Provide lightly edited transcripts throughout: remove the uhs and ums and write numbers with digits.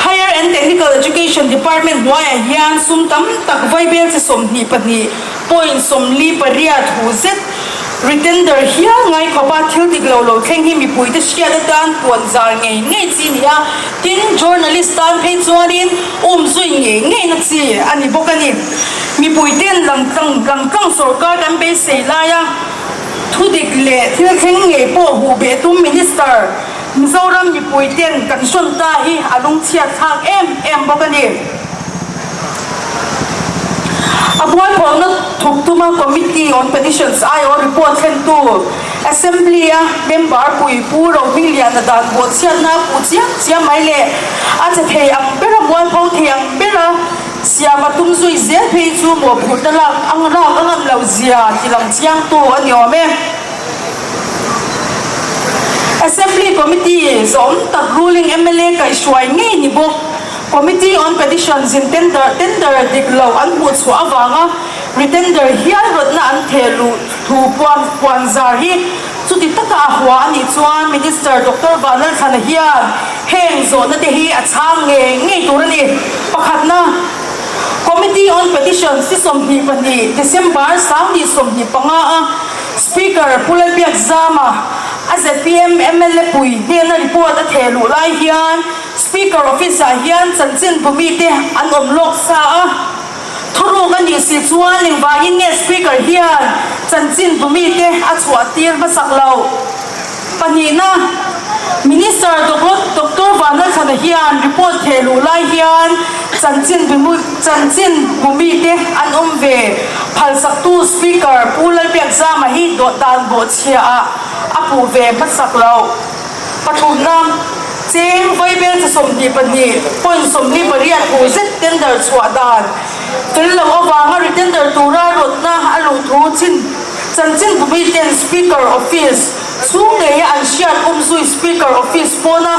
Higher and Technical Education Department hnuaiah hian sum tam tak vaibel chi 22 point 48 hu zet retender hial ngai khawpa thil dik lo lo thleng hi mipuite hriat atan puan zar ngei ngei chi a ni a, tin journalist tan phei chuanin um zui ngei ngeina chi a ni bawk a ni. Mipuiten langtlang langtlang sorkar kan beisei laia thu dik leh thil thleng ngei pawh huh beh tum Minister Mizoram mipuiten kan hrawn ta hi a lungchhiat thlak em em bawk a ni. A buaithawhna thawk tuma Committee on Petitions aiawh report thlentu Assembly-a member pui Pu Rohmingliana dan bawhchhiatna a puh chiam chiam mai leh a che thei ang bera mualpho thei ang bera siam a tum zui zel phei chu mawhphurhna lak ang lak a ngam loh zia ti lang chiangtu a ni awm e. Assembly Committee zawm tak ruling mla kaihhruai ngei ni bawk. Committee on Petitions in tender tender dik lo an hmuh chhuah avanga retender hial rawtna an theh luh thu puan puan zar hi chuti taka a hua a nih chuan Minister Doctor Vanlalthlana hian heng zawhna te hi a chhang ngei ngei tur a ni. Pakhatna, Committee on Petitions ni 22 December 2025 a Speaker Pu Lalbiakzama a zpm mla pui hnena report a theh luh lai hian Speaker office ah hian chanchin bumi te an awm lawk sa a, thuruk a nih si chuan engvangin nge Speaker hian chanchin bumi te a chhuah tir hmasak loh? Pahnihna, Minister Doctor Vanlalthlana hian report theh luh lai hian chanchin chanchin bumi te an awm ve phalsaktu Speaker Pu Lalbiakzama hi dawhdan bawhchhia ah a puh ve hmasak loh. Pathumna, Cheng vaibel chi 22 point 48 hu zet tender chhuah dan tel loh avanga retender tura rawtna a luh thu chin chanchin bumi ten Speaker office chhung ngeia an hriat umzui Speaker office pawna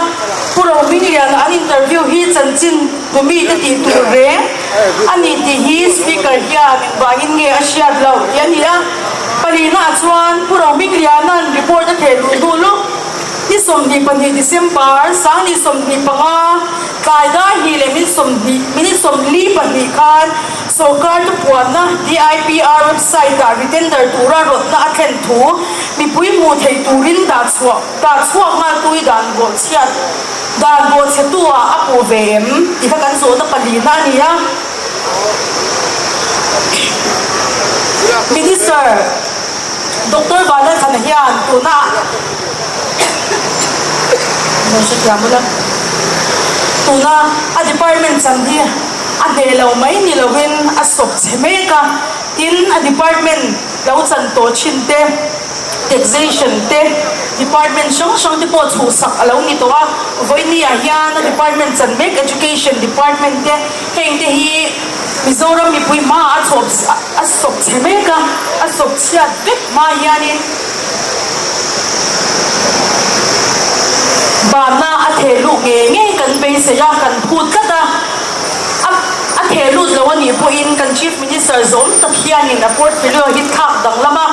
Pu Rohmingliana an interview hi chanchin bumi te tih tur reng a ni tih hi Speaker hian engvangin nge a hriat loh tih a ni a. Palina chuan Pu Rohmingliana'n report a theh luh hnu lawk ni 22 December 2025 tlai dar hnih leh min 20 minute 42 khan sorkar thupuanna DIPR website ah retender tura rawtna a thlen thu mipui hmuh theih turin dah chhuah dah chhuak nghal tui dan bawhchhiat dan bawhchhetu ah a puh ve em tih kha kan zawhna palina a ni a. Minister Doctor Vanlalthana hian tuna tuna a department chan hi a hneh lo mai ni lovin a sawp chhe mek a, tin a department lo chan tawh thin te, taxation te, department hrang hrang te pawh chhuhsak a lo ni tawh a, vawinia hian a department chan mek education department te, Heng te hi Mizoram mipui hma a chhawp a sawp chhe mek a, a sawp chhiat vek hma hianin banna a theh luh ngei ngei kan beisei a, kan phut tlat a, a a theh lut lo a nih pawhin kan Chief Minister zawm tak hianin a portfolio hi thlak danglam a,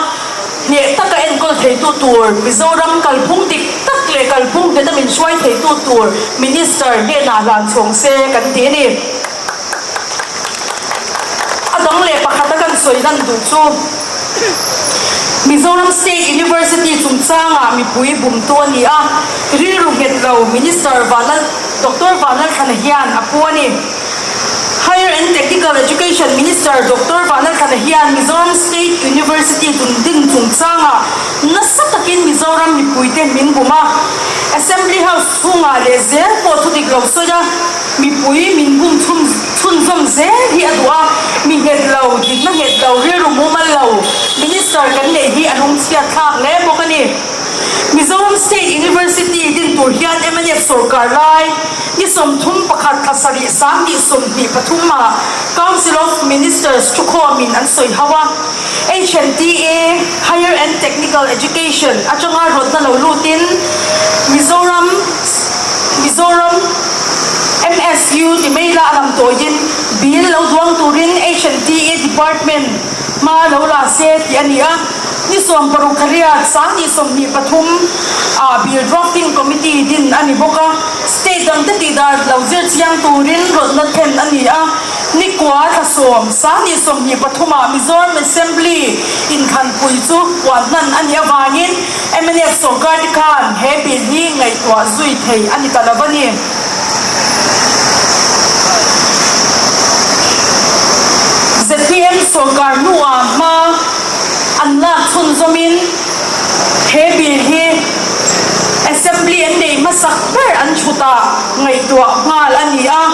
Hneh taka enkawl theitu tur Mizoram kalphung dik tak leh kalphung nghet a min hruai theitu tur Minister hnenah hlan chhawng se kan ti a ni. A dang leh pakhata kan sawi lan duh chu Mizoram State University chungchangah mipui bumtu a ni a, rilru nghet lo Minister Vanlal Doctor Vanlalthlana hian a pu a ni. Higher and Technical Education Minister Doctor Vanlalthlana hian Mizoram State University dundin chungchangah nasa takin Mizoram mipuite min bum a, Assembly House chhungah leh zel pawh thudik lo sawi a, mipui min bum chhun chhunzawm zel hi a duh a, mi nghet lo, dikna nghet lo, rilru mumal lo Minister kan neih hi a lungchhiat thlak hle bawk a ni. Mizoram State University din tur hian mnf sorkar lai ni 31 thla sarih 2023 ah Council of Ministers thukhawmin an sawi ho a, HNTA, Higher and Technical Education, atanga rawtna lo lutin Mizoram Mizoram MSU ti mai la a lam tawiin bill lo duang turin HNTA Department hma lo la se tih a ni a. Ni 60 thariat 2023 ah Bill Drafting Committee din a ni bawk a, state dangte tih. dan lo zir chiang turin rawtna thlen a ni a. Nikua thlasawm 2023 ah Mizoram Assembly inthlanpui chu puan hnan a nih avangin mnf sawrkar te khan he bill hi ngaihtuah zui thei a ni ta lo a ni. Zpm sawrkar hnuah hma an lak chhunzawmin he bill hi Assembly an neih hmasak ber an chhutah ngaihtuah nghal a ni a.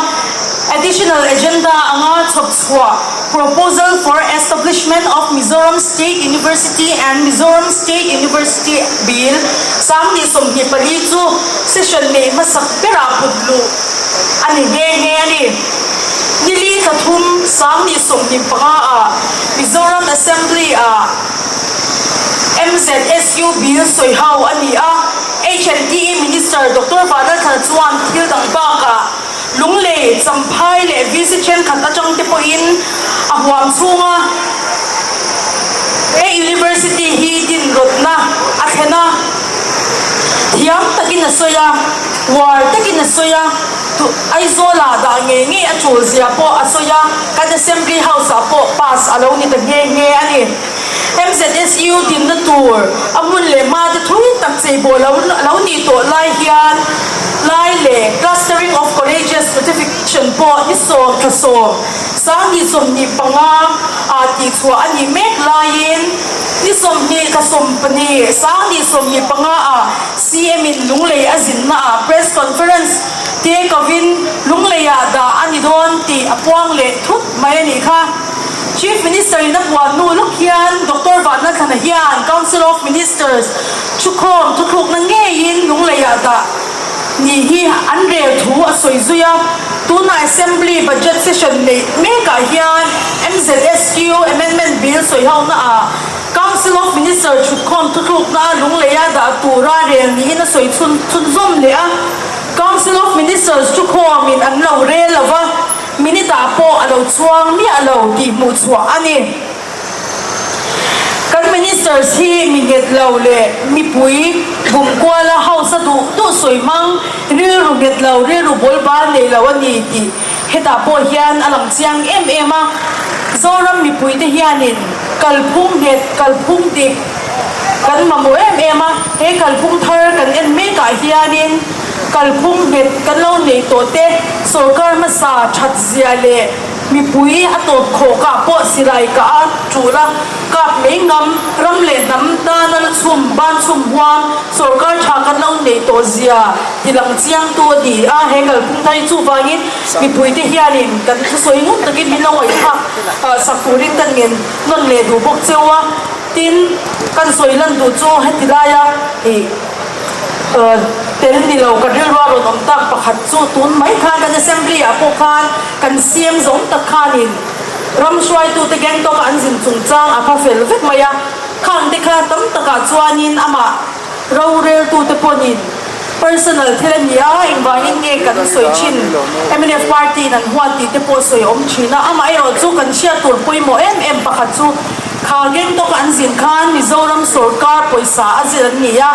Additional Agenda anga chhawp chhuah Proposal for Establishment of Mizoram State University and Mizoram State University Bill 2024 chu session neih hmasak berah put luh a ni nghe nghe a ni. Nili thla thum 2025 ah Mizoram Assembly ah MZSU Bill sawi ho a ni a, H&TE Minister Doctor Vanlalthana chuan thil dang bakah Lunglei, Champhai leh VC thenkhat atang te pawhin a huam chhunga he University hi din rawtna a thlen a, thiam takin a sawi a, uar takin a sawi a, Aizawlah dah ngei ngei a tul zia pawh a sawi a, kan Assembly House-ah pawh pass a lo ni ta nghe nghe a ni. MZSU dinna tur a hmun leh hma te thui tak cheibawl lo nih tawh lai hian lai leh Clustering of Colleges Notification pawh ni 10 thla 10 2025 ah tihchhuah a nih mek laiin ni 20 thla 14 2025 ah CM in Lunglei a zinna ah Press Conference te kovin Lunglei ah dah a ni dawn tih a puang leh thut mai a nih kha. Chief Minister in a puan hnu lawk hian Doctor Vanlalthlana hian Council of Ministers thukhawm thuthlukna ngeiin Lungleiah dah nih hi an rel thu a sawi zui a. Tuna Assembly Budget Session neih mekah hian MZSQ Amendment Bill sawi hona ah Council of Minister thutkhawm thuthlukna Lungleia dah tura rel niin a sawi chhunzawm leh a. Council of Ministers thukhawmin an lo rel lo va. Minute ah pawh a lo chuang miah lo tih hmuh chhuah a ni. Kan Ministers hi mi nghet lo leh mipui bum kuala hausa duh duh sawi hmang rilru nghet lo, rilru bawl bal nei lo a ni tih hetah pawh hian a lang chiang em em a. Zoram mipuite hianin kalphung nghet, kalphung dik kan mamawh em em a. He kalphung thar kan en mekah hianin Kalphung nghet kan lo neih tawh te, sorkar hmasa that zia leh mipui a tawp khawh kah pawh silai kah a tul a, kap mai ngam, ram leh hnam tana la chhum, ban chhum huam, sorkar tha kan lo neih tawh zia ti lang chiangtu a ni a, he kalphung thar hi chuvangin mipuite hianin kan thusawi ngut takin min lo ngaihthlak sak turin kan ngen nawn leh duh bawk cheu a, tin kan sawi lan duh chu heti laia ih. Tel ni lo ka rilru a rawn awm tak pakhat chu tun mai khan kan assembly ah pawh khan kan CM zawng tak khanin ram hruaitute Gangtok a an zin chungchang a pha fel vek mai a, khang te kha tam takah chuanin amah roreltute pawhin personal thil a ni a, engvangin nge kan sawi thin mnf party in an huat tih te pawh sawi awm thin a, amaherawh chu kan hriat tur pawimawh em em pakhat chu Kha Gangtok an zin khan Mizoram sawrkar pawisa a zir an ni a,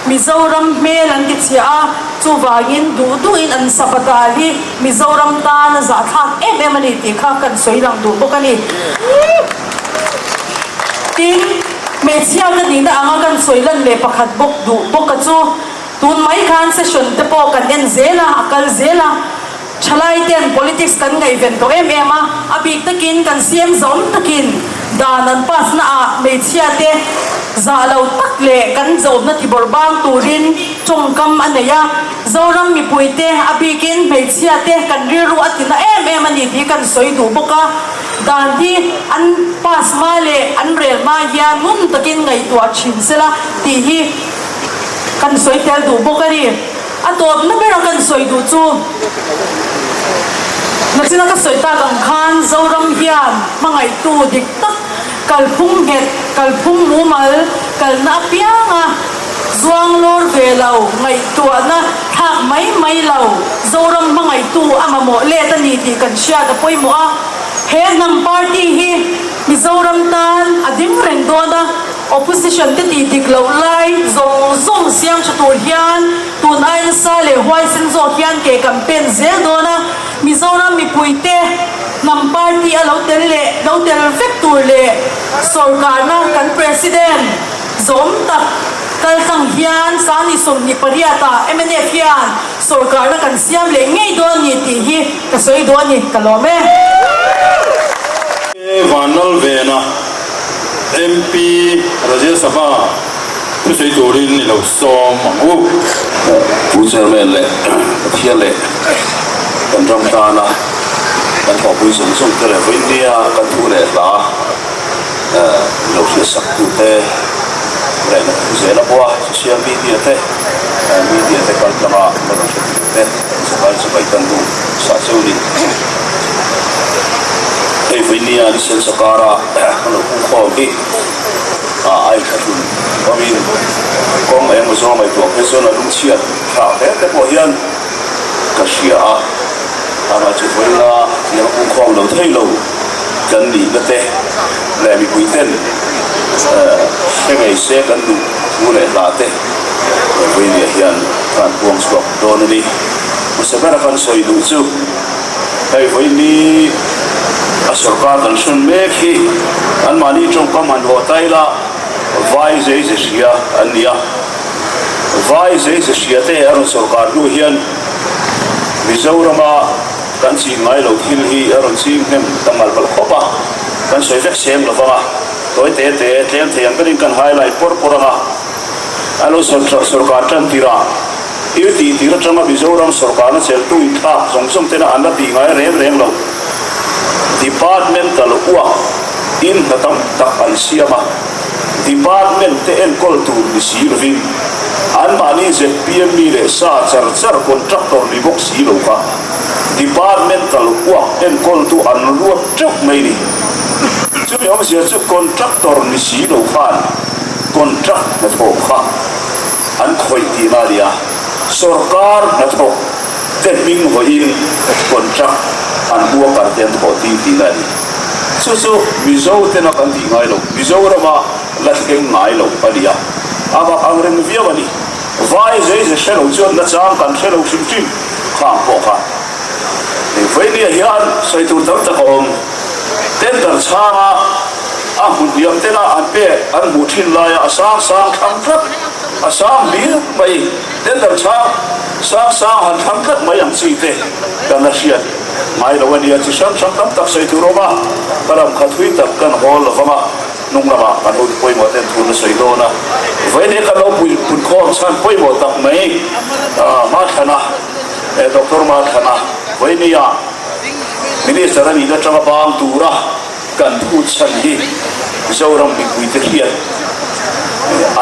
Mizoram hmel an ti chhiah a, chuvangin duh duhin an sapatal hi Mizoram tan a zahthlak em em a ni tih kha kan sawi lang duh bawk a ni. Tin, hmeichhia ka nihna anga kan sawi lan leh pakhat bawk duh bawk a chu, tun mai khan session te pawh kan en zel a, a kal zel a, Thalai ten politics kan ngaihven tawh em em a, a bik takin kan CM zawm takin dan an pass na ah hmeichhia te zah lo tak leh kan zawmna tibawrh bang turin tawngkam a nei a, Zoram mipui te a bikin hmeichhia te kan rilru a tina em em a ni tih kan sawi duh bawk a, dan hi an pass hma leh an rel hma hian ngun takin ngaihtuah thin sela tih hi kan sawi tel duh bawk a ni. A tawpna bera kan sawi duh chu nachina ka sawi tak ang khan Zoram hian hmangaihtu dik tak kalphung nghet, kalphung mumal kalna apianga zuang lawr ve lo, ngaihtuahna thlak mai mai lo Zoram hmangaihtu a mamawh let a ni tih kan hriat a pawimawh a. He hnam party hi Mizoram tan a ding reng dawn a. Opposition te tih dik loh lai zawng zawng siam tha tur hian tun ai nasa leh huaisen zawk hian ke kan pen zel dawn a, Mizoram mipuite hnam party a lo tel leh lo tel vek tur leh sorkarna kan President zawm tak kaltlang hian Sani 28 ah mnf hian sorkarna kan siam leh ngei dawn ni tih hi ka sawi duh a ni, ka lawm e. Vanlalvena MP Rajya Sabha thusawi turin i lo sawm ang u. Pu Chairman leh Pathian leh kan ram tana kan thawhpui zawng zawng te leh vawinia kan thu leh hla i lo hriatsak tute leh na thu zel a pawha social media te media te kaltlanga kan rawn hre tute zavai chibai kan duh sah cheu ni. Hei vawinia ni sen sawkara kan lo pungkhawm hi a aithlahlun awmin kawng eng emaw zawng ngaihtuah phei chuan a lungchhiat thlak hle te pawh hian ka hria a, amah chu vawiina tiang pungkhawm lo thei lo kan nihna te leh mipui ten hre ngei se kan duh thu leh hla te vawinia hian kan puang chhuak dawn a ni. Hmasa bera kan sawi duh chu hei vawiini a sorkar kan hrawn mek hi anmahni tawngkam han haw ta ila vai zei ze hria an ni a. Vai zei ze hria te a rawn sorkar hnu hian Mizorama kan ching ngai lo thil hi a rawn ching hnem ta ngal palh khawp a, kan sawi vek seng lo vang a, tawi te te tlem thei ang berin kan highlight pawr pawr ang a. A lo sorkar tan tirh a. Thil tih tir atanga Mizoram sorkarna cheltu inthlak zawng zawng tena an la tih ngai reng reng lo. Departmental uak in hna tam tak an siam a, department te enkawl tur ni si lovin anmahni zpm mi leh sa char char contractor ni bawk si lo kha departmental uak enkawltu an ruat teuh mai ni. Chumi awmzia chu contractor ni si lo khan contract hnathawh kha An khawih tihna a ni a, sorkar hnathawk te hming hawiin contract an worker te an thawh tir tihna a ni. Chu chu Mizo tena kan tih ngai lo, Mizorama la thleng ngai lo a ni a, a bak ang reng viau a ni. Vai zei ze hre lo chuan nachang kan hre lo hrim hrim khang pawh kha. Vainia hian sawi tur tam tak a awm. Tender chhanga a hmu hniam tena an pek an hmuh thin laia a sang sang thlang tlat, a sang hlir mai, tender chhang sang sang han thlang tlat mai ang chi te kan la hriat ngai lo a nia. Chi hrang hrang tam tak sawi tur awm a, ka lam kha thui tak kan hawl lo vang a, hnung lamah kan hun pawimawh ten thu na sawi dawn a, vawiin kan lo punkhawm chhan pawimawh tak mai Mathlana, Doctor Mathlana vawinia Minister a nihna atanga bang tura kan phut chhan hi Zoram mipuite hriat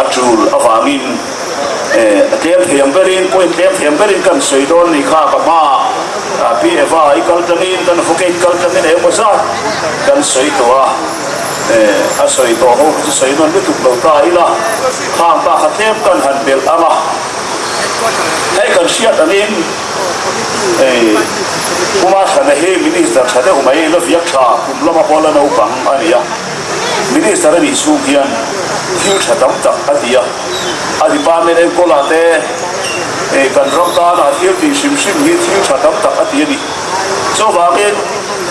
a tul avangin a tlem thei ang berin, point tlem thei ang berin kan sawi dawn a nih kha ka hmaah Pi Eva i kal tangin kan advocate kal tangin engemaw zat kan sawi tawh a, a sawi tawh ho kha chu sawi nawn lutuk lo ta ila khang ta kha tlem kan han belh ang a, hei kan hriat angin. Hei Puma Thlana hi Minister tha deuh mai la viak tha kum lama pawh la naupang a ni a, Minister a nih chhung hian thil tha tam tak a ti a, a department enkawl ah te hei kan ram tan ah thil tih hrim hrim hi thil tha tam tak a ti a ni. Chuvangin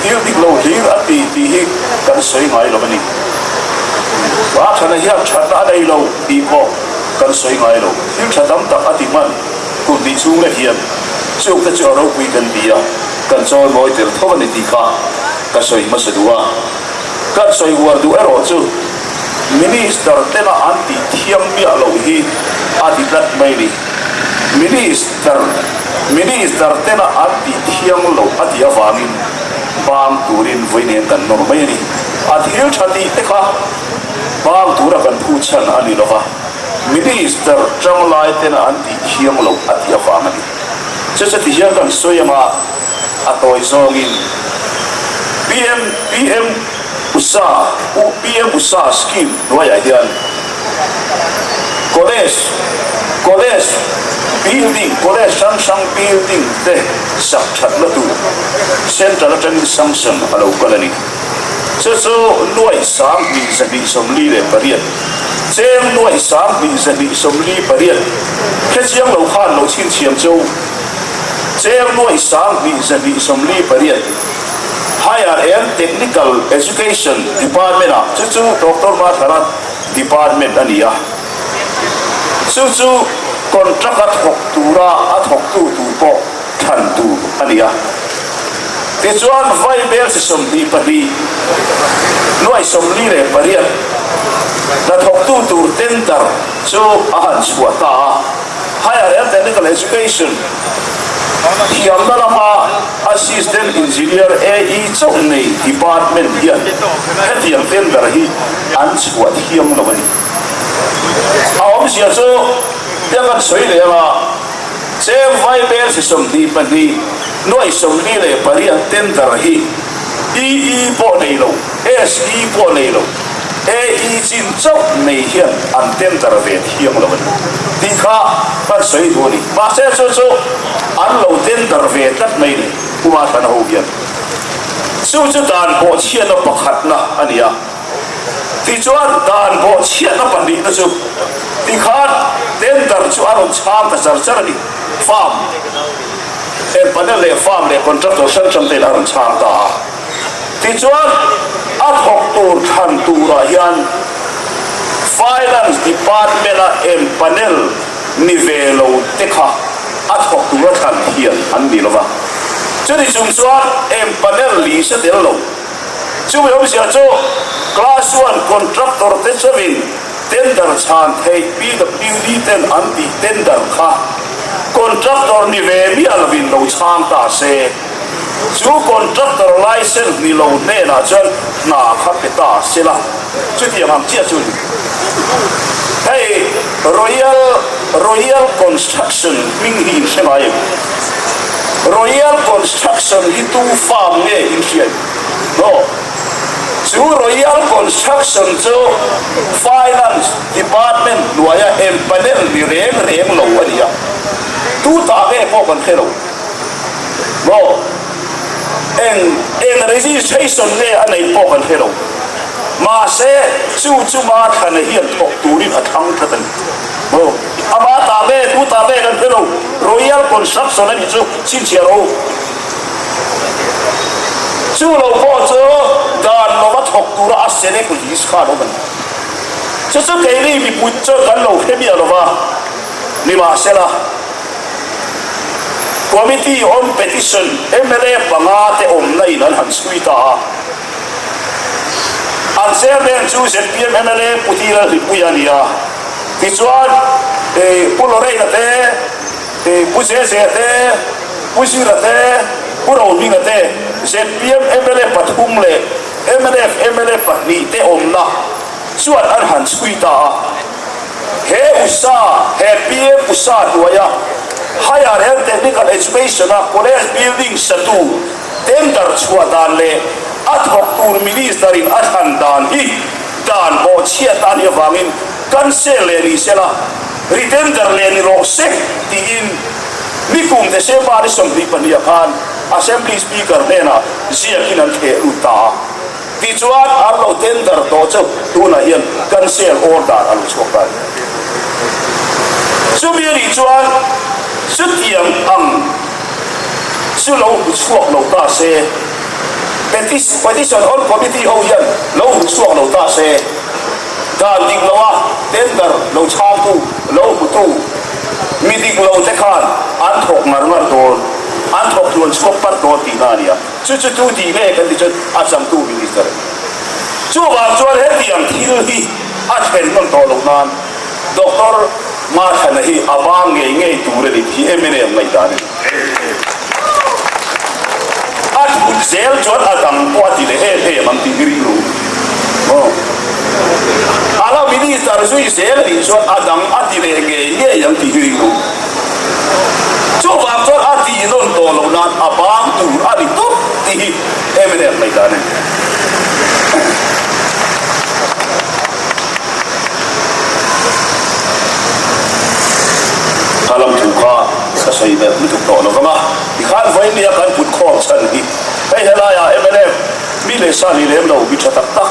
thil dik lo hlir a ti tih hi kan sawi ngai lo a ni. Puma Thlana hian thatna a nei lo tih pawh kan sawi ngai lo, thil tha tam tak a ti hman. Kum hnih chhung leh hian chukte chu a ropui kan ti a, kan chawi mawi tel tho a ni tih kha ka sawi hmasa duh a. Kan sawi uar duh erawh chu Minister tena an tih thiam miah loh hi a ti tlat mai ni. Minister Minister tena an tih thiam loh a tih avangin bang turin vawiin kan nawr mai a ni. A thil tha tih te kha bang tura kan phu chhan a ni lova. Minister tanglai tena an tih thiang loh a tih avang a ni. Chu chu ti hian kan sawi anga a tawi zawngin PM PM usa u PM usa scheme hnuaiah hian college college building college hrang hrang building te sak that la tur central atangin sanction a lo kal a ni. Chu chu nuai 2248. Cheng nuaih 22 48 hrechiang lo khan lo chhinchhiam che u. Cheng nuaih 22 48 Higher and Technical Education Department ah chu chu Doctor Mathara Department a ni a. Chu chu contract a thawk tura a thawktu tur pawh thlan tur a ni a. Tichuan Vaibel chi 22 nuai 48 hnathawktu tur tender chu a han chhuah ta a. Higher and Technical Education thiamna lama Assistant Engineer, AE, chauh nei department hian hetiang tender hi an chhuah thiam lo a ni. A awmzia chu tia kan sawi leh anga cheng Vaibel chi 22 nuai 48 tender hi EE pawh nei lo, SE pawh nei lo, AE chin chauh nei hian an tender ve thiang lo a ni tih kha kan sawi duh a ni. Mahse chu chu an lo tender ve tlat mai ni Puma Thana ho hian. Chu chu dan bawhchhiatna pakhatna a ni a. Tichuan dan bawhchhiatna pahnihna chu tikhan tender chu a rawn chhang ta char char a ni. Farm empanel leh farm leh contractor hrang hrang te in a rawn chhang ta a. Tichuan a thawk tur thlan turah hian Finance Department a empanel ni ve lo te kha a thawk tura thlan thian an ni lova. Chuti chung chuan empanel lisa tel lo. Chumi awmzia chu Class One contractor te chauhin tender chhan theih PWD ten an tih tender kha contractor ni ve miah lovin lo chhang ta se, chu contractor licence ni lo hnenah chuan hna kha pe ta se la, chutiang ang chiah chu a ni. Hei Royal Royal Construction hming hi in hre ngai em? Royal Construction hi tu farm nge in hriat? No. Chu Royal Construction chu Finance Department hnuaia empanel ni reng reng lo a ni a. Tu ta nge pawh kan hre lo. No. Eng eng registration nge a neih pawh kan hre lo. Mahse, chu chu Mathana hian thawk turin a thlang tlat a ni. No. Ama ta nge tu ta nge kan hre lo. Royal Construction a nih chu chhinchhiah rawh u. Chu lo pawh chu dan lova thawk tura a select list khan awm a ni. Chu chu keini mipui chuan kan lo hre miah lova, nimahsela Committee on Petition mla panga te awmna in an han chhui ta a. An chairman chu zpm mla Pu Tira Hlipuia a ni a. Tichuan Pu Lorraine-a te, Pu Zezea te, Pu Zira te, Pu Rohminga te, zpm mla pathum leh mnf mla pahnih te awmna chuan an han chhui ta a. He usa, he PM usa hnuaia Higher and Technical Education-a College building satu tender chhuah dan leh a thawk tur Minister-in a thlan dan hi dan bawhchhiat a nih avangin cancel leh ni sela, retender leh ni rawh se tiin nikum December ni 22 ah khan Assembly Speaker hnenah ziakin an theh lut ta a. Tichuan an lo tender tawh chu tunah hian cancel order a lo chhuak ta a ni. Chumi a nih chuan chutiang ang chu lo hmu chhuak lo ta se, Petition on Committee ho hian lo hmu chhuak lo ta se, dan dik loa tender lo chhangtu, lo hmutu mi dik lo te khan an thawk ngar ngar dawn, an thawk tluan chhuak parh dawn tihna a ni a. Chu chu tu tih nge kan ti chuan a changtu minister a ni. Chuvang chuan hetiang thil hi a thlen hman tawh loh nan Doctor Mathana hi a bang ngei ngei tur a ni tih hi mnf ngaihdan a ni. A thut zel chuan a dang pawh a ti leh em em ang tih hi ring ru. A la minister zui zel a nih chuan a dang a ti leh ngei ngei ang tih hi ring ru. Chuvang chuan a tih nawn tawh loh nan a bang tur a ni tawp tih hi mnf ngaihdan a ni. Ka lam thu kha ka sawi belh lutuk tawh lo vang a, tikhan vawinia kan kut khawm chhan hi hei helaiah mnf mi leh sa ni lem lo mi tha tak tak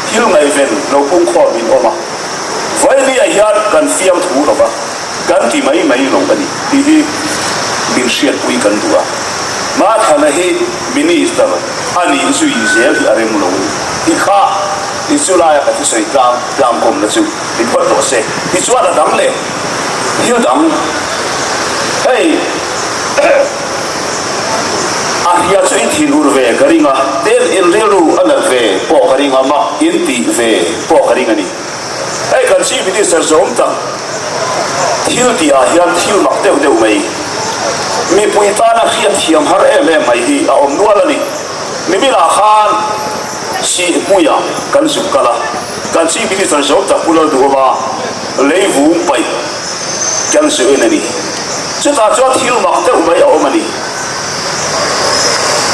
thil ngaihven lo pung khawm in awm a. Vawinia hian kan fiamthu lo va, kan ti mai mai lo a ni tih hi min hriatpui kan duh a. Mathana hi Minister a nih zui zel hi a rem lo a ni. Ti kha i chu laia ka thusawi tlang tlangkawmna chu ni phawt tawh se. Tichuan a dang leh thil dang hei a hria chu i thinur ve ka ring a, ten in rilru a nat ve pawh ka ring a, mak in tih ve pawh ka ring a ni. Hei kan Chief Minister zawm tak thil tih ah hian thil mak deuh deuh mai, mipui tana hriat thiam har em em mai hi a awm nual a ni. Niminah khan Sihhmuiah kan zuk kal a, kan Chief Minister zawm tak Pu Lalduhoma leivung paih kan zu en a ni. Chutah chuan thil mak deuh mai a awm a ni.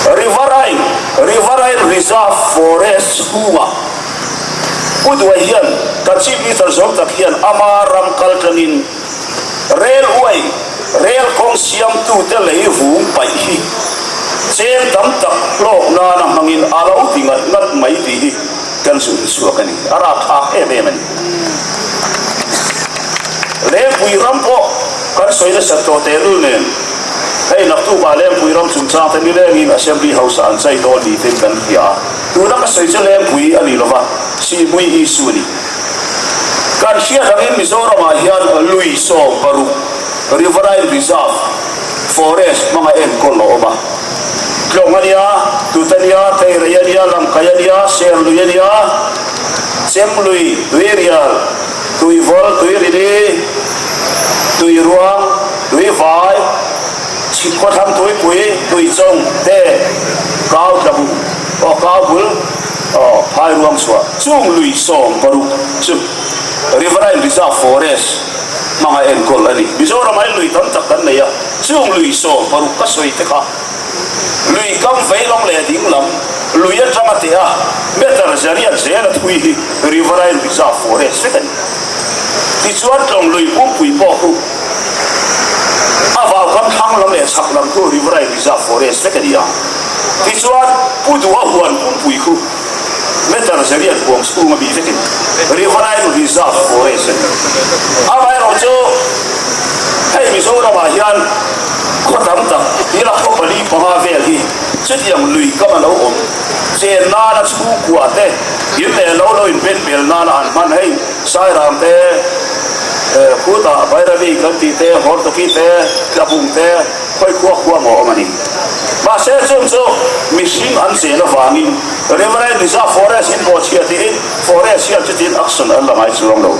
Riverine, Riverine Reserve Forest chhungah Pu Duai hian kan Chief Minister zawm tak hian ama ram kal tangin Railway, rel kawng siamtute lei vung paih hi cheng tam tak hlawk nana hmangin a lo ti ngat ngat mai tih hi kan zun chhuak a ni. A rapthlak em em a ni. Lengpui ram pawh kan sawi nasat tawh tehlul nen hei naktukah Lengpui ram chungchang te nilengin Assembly House ah an chai dawn ni ten kan hria a. Tuna ka sawi chu Lengpui a ni lova, Sihmui issue a ni. Kan hriat angin Mizoramah hian lui 16 Riverine Reserve Forest hmanga enkawl a awm a. Tlawng a nia, Tut a nia, Teirei a nia, Lamkai a nia, Serlui a nia, Chemlui, Tuirial, Tuivawl, Tuirili, Tuiruang, Tuivai, Chhipkhawthlang Tuipui, Tuichawng te, Kau Tlabu, aw Kau Bul, aw Phairuang chhuah chung lui 16 chu Riverine Reserve Forest hmanga enkawl a ni. Mizoramah hian lui tam tak kan nei a, chung lui 16 ka sawi te kha lui kam vei lam leh ding lam lui atanga teh a meter zariat zel a thui hi Riverine Reserve Forest vek a ni. Tichuan tlawng lui pumpui pawh khu a vau kam thlang lam leh chhak lam khu Riverine Reserve Forest vek a ni a. Tichuan Pu Duha huan pumpui khu meter zariat huang chhung a bih vekin Riverine Reserve Forest a ni. Amaherawhchu hei Mizoramah hian khaw tam tak tila khaw pali panga vel hi chutiang lui kam a lo awm chen nana chhungkua te in leh lo lo inben bel nana an hman hei Sairam te, Khutah Bairabi kan tih te, Hortoki te, Tlabung te, khawi khua khua maw awm a ni. Mahse chung chu mihring an chen avangin Riverine Reserve Forest in bawhchhiah tiin Forest hian chutin action an la ngai chuang lo.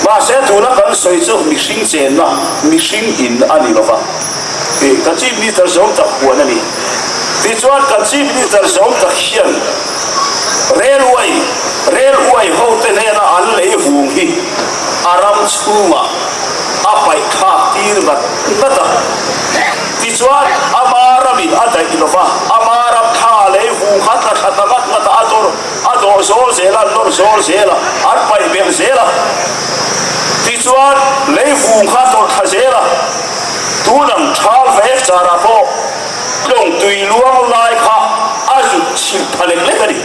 Mahse tuna kan sawi chu mihring chenna, mihring in a ni lova tih kan Chief Minister zawm tak huan a ni. Tichuan kan Chief Minister zawm tak hian Railway, Railway hote hnena an lei vung hi a ram chhungah a paih thlak tir ngat ngat a. Tichuan ama ramin a daih lova, ama ram thla lei vung kha tla thla ta ngat ngat a, a dawr a dawh zawl zel a, an nawr zawl zel a, an paih belh zel a. Tichuan lei vung kha tawrh thla zel a, tunang thal vek charah pawh tlawng tui luang lai kha a zut chhilh pha lek lek a ni.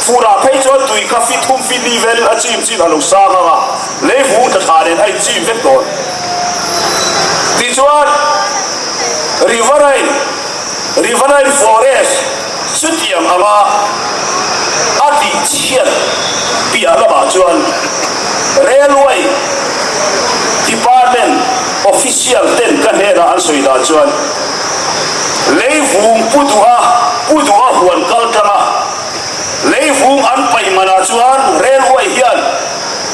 Furah phei chuan tui kha fit thum fit li velin a chim chin a lo sang ang a, lei vung tla thla nen a inchim vek dawn. Tichuan, Riverine, Riverine Forest chutiang anga a tih chhiat piah lamah chuan Railway Department official ten ka hnenah an sawi dan chuan lei vung pu duha pu duha huan kal tlang a, lei vung an paih manah chuan Railway hian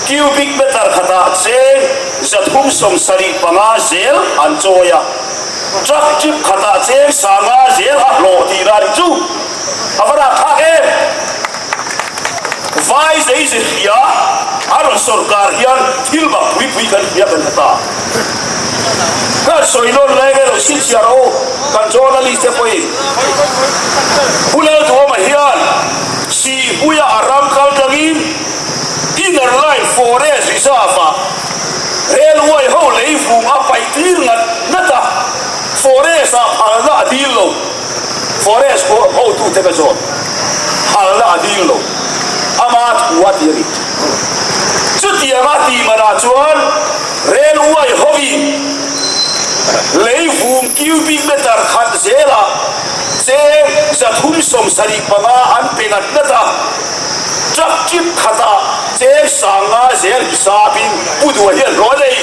cubic meter khatah cheng 375 zel an chawi a, truck trip khatah cheng 500 zel a hlawh tihna a ni chu. A va rahthlak em! Vai zei ze hria a rawn sawrkar hian thil bak pui pui kan hria kan hre ta. Kan sawi nawn lai nge lo chhinchhiah rawh u, kan journalist te pawhin. Pu Lalduhawma hian Sihpuia a ram kal tlangin Inner Line Forest Reserve-ah railway ho lei vung a paih tir ngat ngat a, forest-ah phalna a dil lo. Forest hotute ka zawt, phalna a dil lo, ama thu a ti a ni. Chuti. Chutianga tih manah chuan railway hoin leivung cubic meter khat zelah cheng 375 an pe ngat ngat a, truck trip khatah cheng 50 zel hisapin Pu Dua hian hlawh a nei.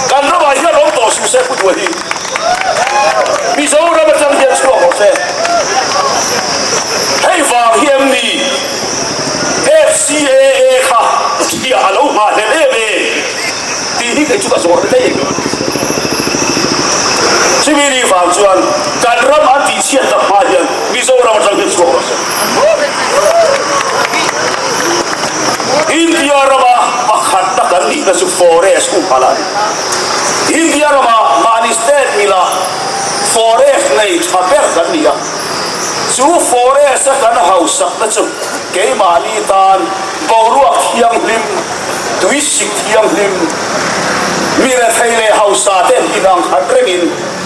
Kan ramah hian awm tawh suh se Pu Dua hi. Mizoram atang hian chhuak rawh se. Hei vang hi em ni FCAA kha thiah a lo nghah hlelh em em tih hi kei chu ka zawh daih em. Chumi ni vang chuan kan ram an tihchhiat tak hma hian Mizoram atang hian chhuak rawh se. India rama pakhatna kan nihna chu forest humhalh a ni. India rama mahni state mila forest nei tha ber kan ni a, chu forest a kan hausakna chu keimahni tan boruak thianghlim, tuisik thianghlim, mi rethei leh hausa ten inang khat rengin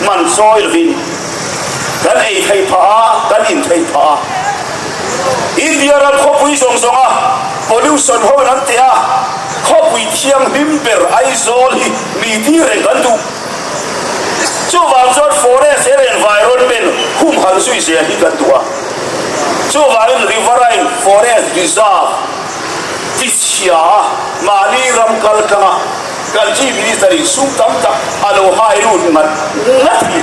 man chawi lovin kan ei theih phah a, kan in theih phah a. India ram khawpui zawng zawnga pollution ho in an teh a, khawpui thianghlim ber Aizawl hi mi ti reng kan duh. Chuvang chuan forest and environment humhalh zui zel hi kan duh a. Chuvangin riverine forest reserve tichhia a mahni ram kal tlanga kan Chief Minister in sum tam tak a lo hai lut ngat ngat hi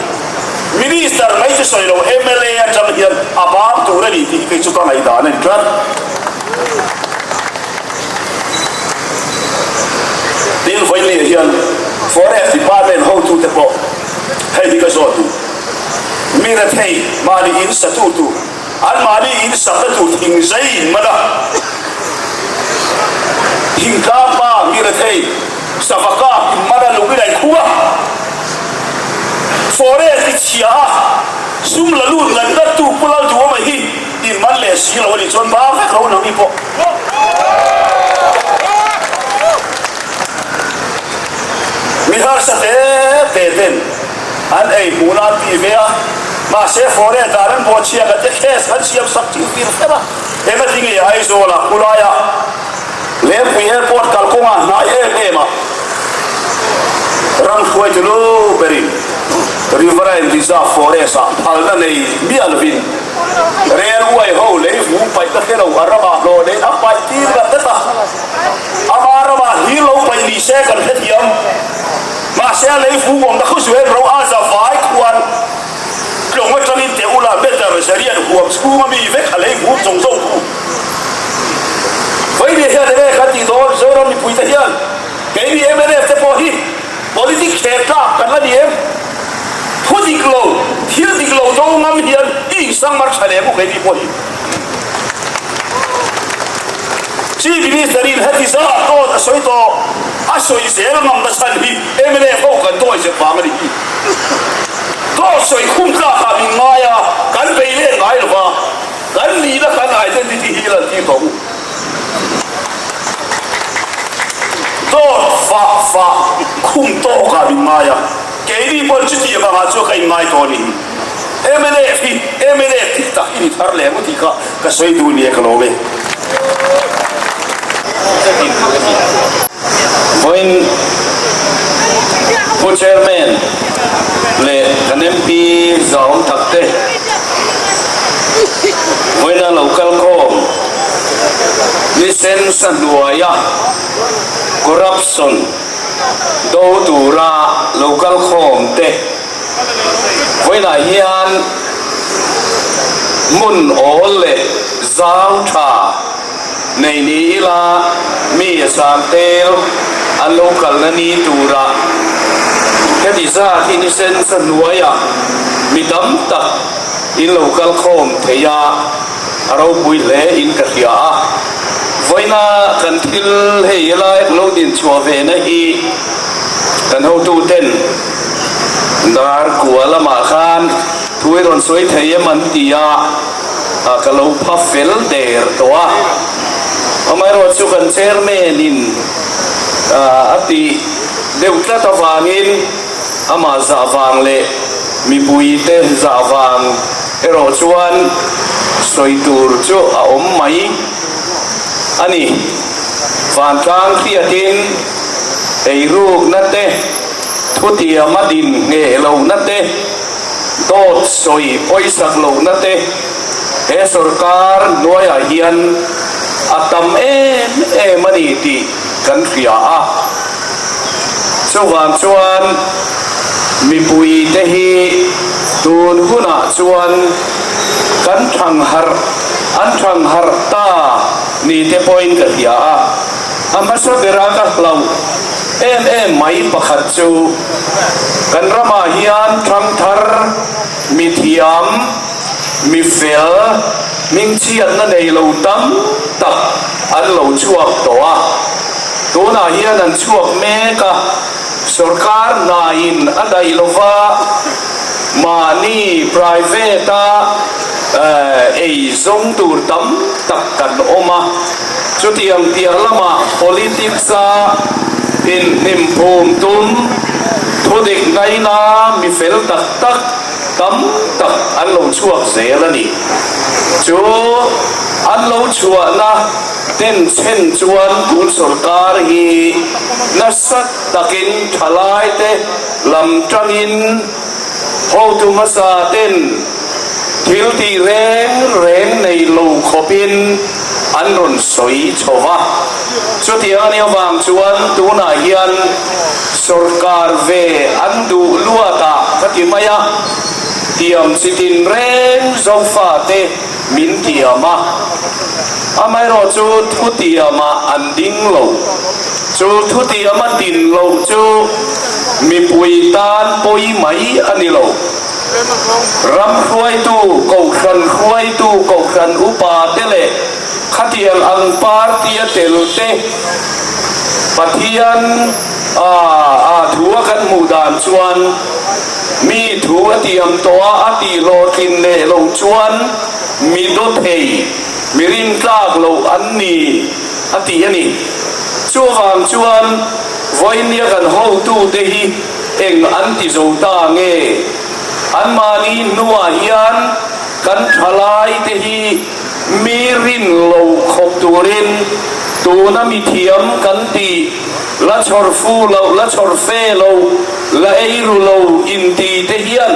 Minister mai chu sawi lo mla atang hian a bang tur a ni tih hi kei chu ka ngaihdan a ni tlat. Tin vawiin hian Forest Department hotute pawh hei hi ka zawt duh. Mi rethei mahni in satu tur, an mahni in sakna tur thing zai in man a, thingtlang pa mi rethei sava kap in man a lung in a inkhung a, Forest i chhia a, sum la lut ngat ngat tu Pu Lalduhawma hi in man leh si lo a nih chuan bang vek lo nang ni pawh. Mi harsa te te ten an ei hmuh nan ti ve a, mahse forest dan an bawhchhia kan te case kan siam sak ching tir hrep a, engati nge Aizawl ah khulai ah Lengpui airport kalkawng ah hnai em em a ram hruaitu lu berin Riverine Reserve Forest ah phalna nei miah lovin Railway ho lei vung paih ka hre lo, a ramah hlawh nei a paih tir ngat ngat a, ama ramah hlir lo paih ni se kan hrethiam. Mahse a lei vung awmna khaw zuain ro a za vai khuan tlawng atangin teh ula meter zariat huam chhunga mi vek a lei vung zawng zawng thu. Vawiin hian enge kan tih dawn Zoram mipuite hian keini mnf te pawh hi Politic thleh tlak kan la ni em? Thu dik lo, thil dik lo do ngam hian i insang mar tha leh mu keini pawh hi. Chief Minister in heti zat dawt a sawi tawh, a sawi zel ngam na chhan hi mnf ho kan dawi zep vang a ni hi. Dawt sawi khum tlakah min ngai a, kan bei let ngai lo va, kan nihna kan identity hi lan tir tawh u. Dawt fah fah khum tawkah min ngai a, keini pawn chutiang angah chuan ka inngai tawh a ni hi. Mnf hi mnf dik tak i ni thar leh ang u tih kha ka sawi duh nia ka lawm e. Vawiin Pu Chairman leh kan MP zahawm tak te vawiina lo kal khawm ni sen sa hnuaia corruption do tura lo kal khawm te vawiinah hian hmun awl leh zau tha Nei ni ila mi a sang tel an lo kalna ni turah heti zat hi nisen sa hnuaiah mi tam tak in lo kal khawm thei a, a ropui hle in ka hria a. Vawiina kan thil hei helai lo din chhuah ve na hi kan hotu ten dar kua lamah khan thu i rawn sawi thei em an ti a. Ah ka lo pha fel der tawh a, amaherawh chu kan chairman in a tih deuh tlat avangin amah zah vang leh mipui te zah vang erawh chuan sawi tur chu a awm mai a ni. Vantlang hriatin eirukna te, thutiama din ngheh lohna te, dawt sawi pawisak lohna te he sorkar hnuaiah hian a tam em em a ni tih kan hria a. Chuvang chuan mipuite hi tun hunah chuan kan thangharh an thangharh ta ni te pawhin ka hria a, a hmasa bera ka hlauh em em mai pakhat chu kan ramah hian thangthar mithiam, mi fel, hmingchhiatna nei lo tam tak an lo chhuak tawh a, tunah hian an chhuak mek a, sorkar hnain a daih lova mahni private a ei zawng tur tam tak kan awm a, chutiang piah lamah politics a inhnimphum tum thudik ngaina mi fel tak tak tam tak an lo chhuak zel a ni. Chu an lo chhuahna den chhen chuan tun sorkar hi nasa takin thalaite lam tangin hotu hmasa ten thil tih reng reng nei lo khawpin an rawn sawi chho va. Chutiang a nih avang chuan tunah hian sorkar ve an duh luatah ka ti mai a, tiam chi tin reng Zofate min tiam a, amaherawhchu thutiamah an ding lo. Chu thutiama din loh chu mipui tan pawi mai a ni lo. Ram hruaitu, Kohhran hruaitu, Kohhran upa te leh khatiang ang party a tel te Pathian a thu a kan hmuh dan chuan mi thu a tiam tawh a, a tih hlawhtlin leh loh chuan mi dawthei, mi rintlak loh an ni a ti a ni. Chuvang chuan vawinia kan hotute hi Eng an ti zo ta nge? Anmahni hnuah hian kan thalaite hi mi rin lo khawp turin tuna mi thiam kan tih, la chhawr fu lo, la chhawr fe lo, la ei ru lo inti te hian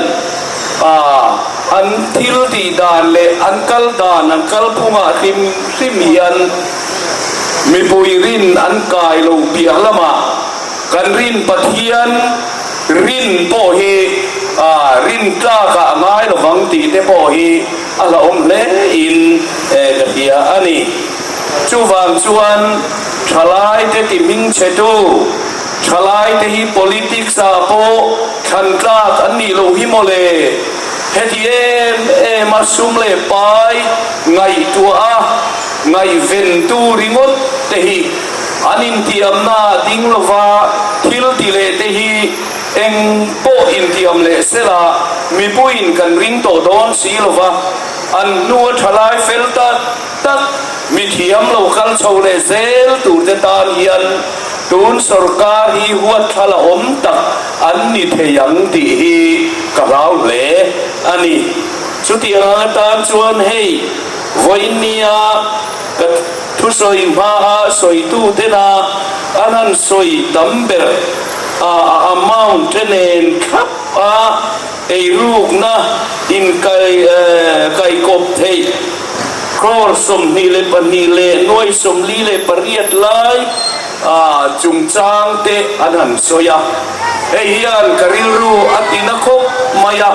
an thil tih dan leh an kal dan, an kalphungah hrim hrim hian mipui rin an kai lo piah lamah, Kan rin Pathian rin pawh hi rin tlakah a ngai lovang tih te pawh hi a hlauhawm hle in ka hria a ni. Chuvang chuan thalaite ti hmingchhetu, thalaite hi politics ah pawh thlan tlak an nih loh hi mawle, heti em em a sum leh pai ngaihtuah a ngaihventu ringawt te hi, An intiamna ding lova thil ti leh te hi eng pawh intiam leh sela mipuiin kan ring tawh dawn si lova, an hnu a thalai fel tak tak mithiam lo kal chho leh zel turte tan hian tun sorkar hi huatthla la awm tak an ni thei ang tih hi ka hlau hle a ni. Chutiang ang atan chuan hei vawiinnia ka Thusawi hmaa sawitu tena an han sawi tam ber a a amount te nen thlap a eirukna inkai kaikawp theih crore 22 leh nuai 48 lai a chungchang te an han sawi a. Hei hian ka rilru a ti na khawp mai a,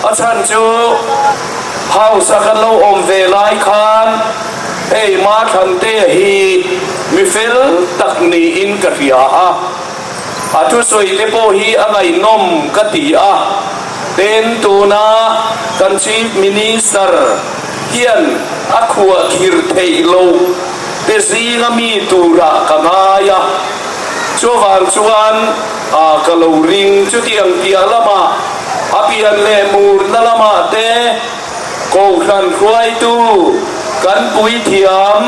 a chhan chu house a kan lo awm ve lai khan, Hei Mathlantea hi mi fel tak niin ka hria a, a thusawi te pawh hi a ngaihnawm ka ti a, tin tuna kan Chief Minister hian a khuah khir theih loh te zinga mi turah ka ngai a, chuvang chuan ka lo ring chutiang piah lamah a pian leh murna lamah te, Kohhran hruaitu, kan puithiam,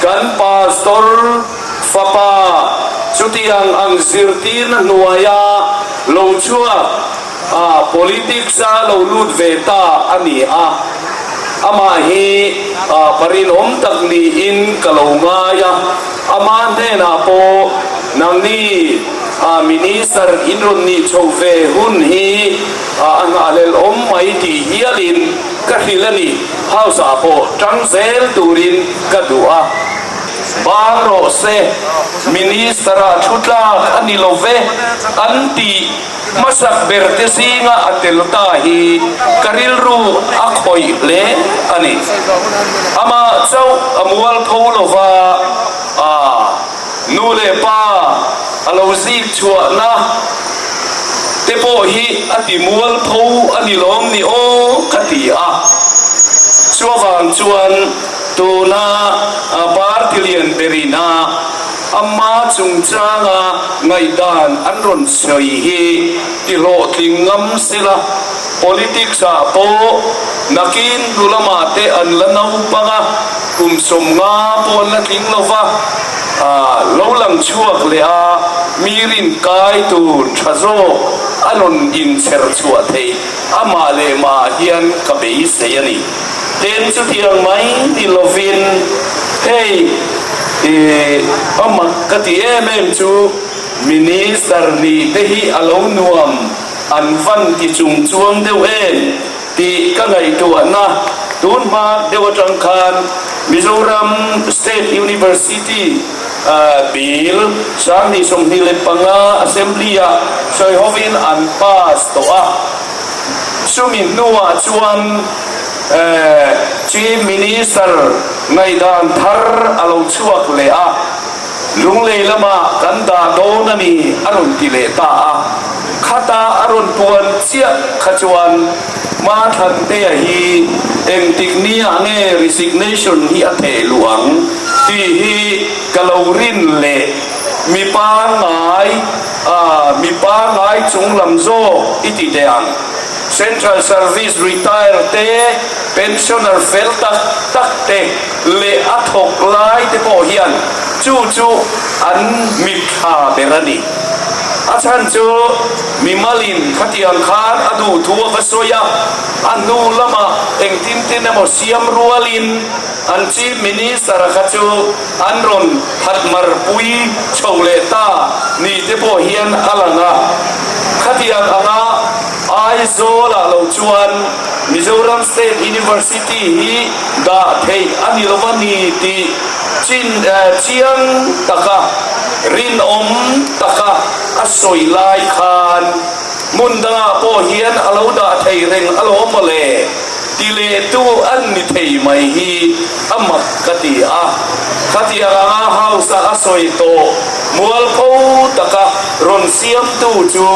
kan pastor fapa chutiang ang zirtirna hnuaia lo chhuak a politics-a lo lut ve ta a ni a. Amah hi parinawm tak niin ka lo ngai a. Ama hnenah pawh nangni Minister in rawn nih chho ve hun hi a nghahhlelh awm mai tih hialin ka hrilh a ni. House ah pawh tang zel turin ka duh a. Bang rawh se, Minister ah thu tlak a ni lo ve an tih hmasak ber te zinga a tel ta hi ka rilru a khawih hle a ni. Amah chauh a mualpho lova a nu leh pa a lo zik chhuahna te pawh hi a ti mualpho a ni lawm ni aw ka ti a. Chuvang chuan tuna party lian berin a Ama chungchanga ngaihdan an rawn sawi hi ti hlawhtling ngam sela, politics ah pawh nakin hnu lamah te an la naupang a, kum 50 pawh an la tling lo va, lo lang chhuak leh a mi rin kai tur tha zawk a rawn inchher chhuah theih amah leh mah hian ka beisei a ni. Tin, chutiang mai ni lovin hei i a mak ka ti em em chu Minister nih te hi a lo nuam an van ti chung chuang deuh em tih ka ngaihtuahna tun hma deuh atang khan Mizoram State University Bill 2025 Assembly ah sawi hovin an pass tawh a. Chumi hnuah chuan Chief Minister ngaihdan thar a lo chhuak leh a, Lunglei lamah kan dah dawn a ni a rawn ti leh ta a. Khata a rawn puan chiah kha chuan Mathantea hi engtik niah nge resignation hi a theh luh ang tih hi ka lo rin leh mi pangngai A, mi pangngai chung lam zawk i ti teh ang. Central Service retire te, pensioner fel tak tak te leh a thawk lai te pawh hian chu chu an mitthla ber a ni. A chhan chu mimalin khatiang khan a duh thu a va sawi a, a hnu lamah engtin tin emaw siam rualin an Chief Minister a kha chu An rawn phatmar pui chho leh ta ni te pawh hian a lang a. Khatiang anga Aizawl-ah lo chuan Mizoram State University hi dah theih a ni lo va ni tih chin chiang taka rinawm taka a sawi lai khan hmun dangah pawh hian a lo dah thei reng alawm mawle ti lehtu an ni thei mai hi a mak ka ti a, khatiang anga House a a sawi tawh mualpho taka rawn siamtu chu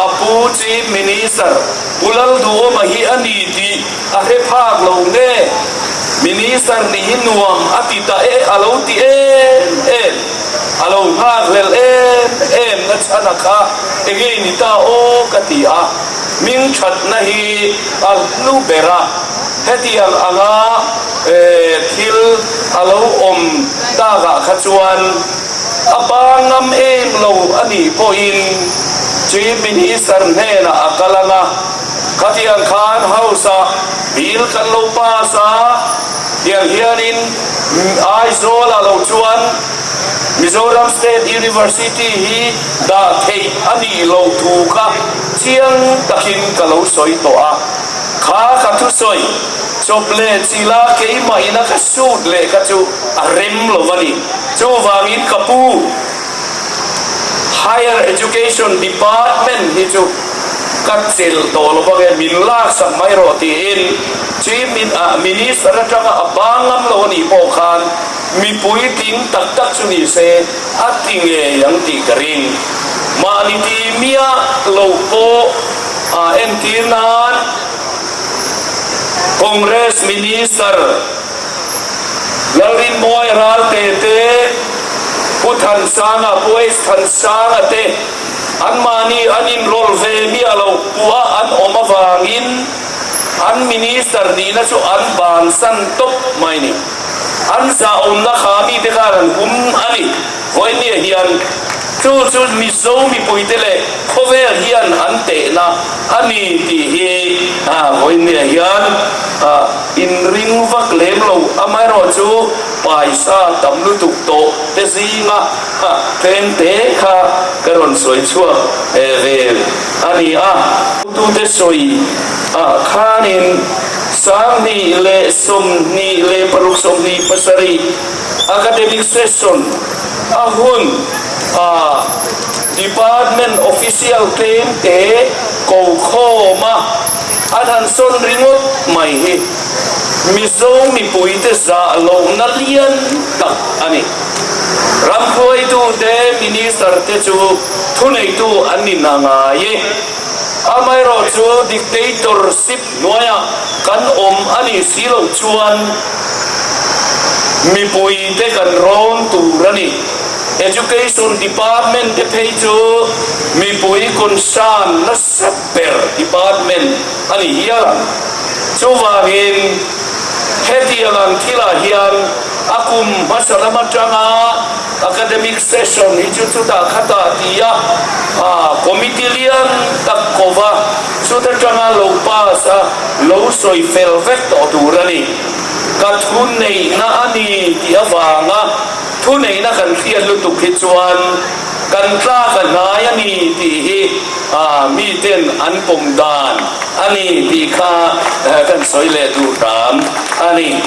a pu Chief Minister Pu Lalduhawma hi a ni tih a hre phak lo nge? Minister nih hi nuam a ti ta e a lo ti em em, a lo nghakhlel em em na chhana kha enge ni ta aw ka ti a, hmingthatna hi a hlu ber a. Hetiang anga thil a lo awm takah kha chuan a pa ngam em lo a nih pawhin Chief Minister hnenah a kal ang a, khatiang khan House-ah bill kan lo pass a, tiang hianin Aizawl-ah lo chuan Mizoram State University hi dah theih a nih loh thu kha chiang takin ka lo sawi tawh a. Kha ka thusawi chawp leh chila keimah ina ka sut leh kha chu a rem lo a ni. Chuvangin ka pu, Higher Education Department hi chu ka chelh tawh lo bawk e, min laksak mai rawh tiin Chief Minister atanga a bang ngam lo a nih pawh khan mipui tling tak tak chu ni se a ti ngei ang tih ka ring. Mahni ti miah lo pawh A entir nan Congress Minister Lalrinmuai Ralte te, Pu Thansanga, Pu H Thansanga te anmahni an inrawlh ve miah lo pua an awm avangin an Minister nihna chu an bansan tawp mai ni. An zahawmna kha mite khan an hum a ni. Vawinia hian chu chu Mizo mipuite leh khawvel hian an tehna a ni tih hi vawinia hian inring vak lem lo. Amaherawhchu paisa tam lutuk tawh te zinga tlem te kha ka rawn sawi chhuak ve a ni a. Hotute sawi ah khanin 2026 27 academic session a hun ah department official tlem te ko khawm a an han sawn ringawt mai hi Mizo mipuite zah lohna lian tak a ni. Ramhruaitute Minister te chu thuneitu an ni na ngai e. Amaherawhchu dictatorship hnuaiah kan awm a nih si loh chuan mipuite kan rawn tur a ni. Education Department te phei chu mipui concern nasa ber department a ni hial ang. Chuvangin hetiang ang thilah hian a kum hmasa lam atanga Academic session hi chu chutah khatah tia committee lian tak kova chuta tanga lo pass a lo sawi fel vek tawh tur a ni. Ka thu neihna a ni tih avanga thu neihna kan hriat lutuk hi chuan kan tlak a hnai a ni tih hi miten an pawm dan a ni tih kha kan sawi leh duh hram a ni.